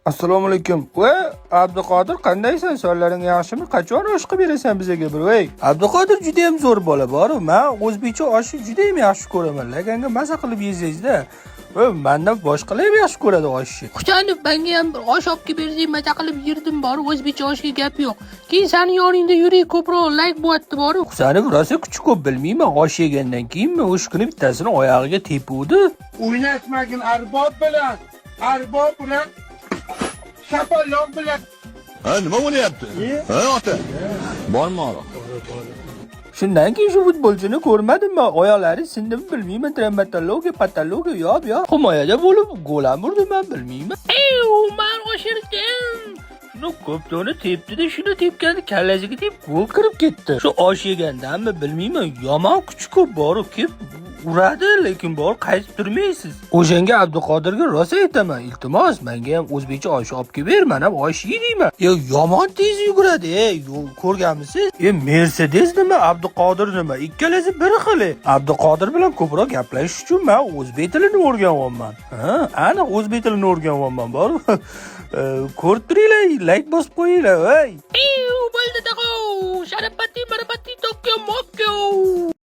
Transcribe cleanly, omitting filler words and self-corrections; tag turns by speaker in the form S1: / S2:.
S1: Assalomu alaykum. Va Abduqodir, qandaysan? Sonlaring yaxshimi? Qachon osh qilib berasan bizga bir, ey? Abduqodir juda ham zo'r bola bor. Men o'zbekcha oshni juda ham yaxshi ko'raman. Laganga maza qilib yesangizda. Va mendan boshqalar ham yaxshi ko'radi oshni.
S2: Husanov, menga ham bir osh olib kelib bersang, maza qilib yerdim bor. O'zbekcha oshga gap yo'q. Keyin sani yoningda yurak ko'proq layk bo'lyapti bor.
S1: Husanov rosa kuchi ko'p, bilmayman, osh yegandan keyinmi, o'sha kuni bittasini oyog'iga tepuvdi.
S3: O'ynashmagin arbob bilan, arbob bilan, shapaloq bilan.
S4: Ha, nima bo'lyapti? Ha, ota. Bormi aroq?
S1: Shundan keyin shu futbolchini ko'rmadim man. Oyoqlari sindimi, bilmayman, travmatologiya, patologiya, yo'q, yo'q. Himoyada bo'lib gol ham urdi, man bilmayman.
S2: Ey, man oshirdim.
S1: Shuni ko'ptoni tepdida, shuni tepganda kallasiga tep gol kirib ketdi. Shu osh yegandanmi, bilmayman, yomon kuchi ko'p borib kelib uradi, lekin bor qaytib turmaysiz. O'shanga Abduqodirga rosa aytaman, iltimos, menga ham o'zbekcha osh olib kelib ber, men ham osh yeyman. E, yomon tez yuguradi, e, ko'rganmisiz? E, Mercedes nima, Abduqodir nima? Ikkalasi bir xil. Abduqodir bilan ko'proq gaplashish uchun men o'zbek tilini o'rganyapman. Ha, aniq o'zbek tilini o'rganyapman, bor. E, ko'rib turinglar, layk bosib qo'yinglar, voy.
S2: Ey, bo'ldi tag'o. Sharapati, marapati, Tokio, Mokio.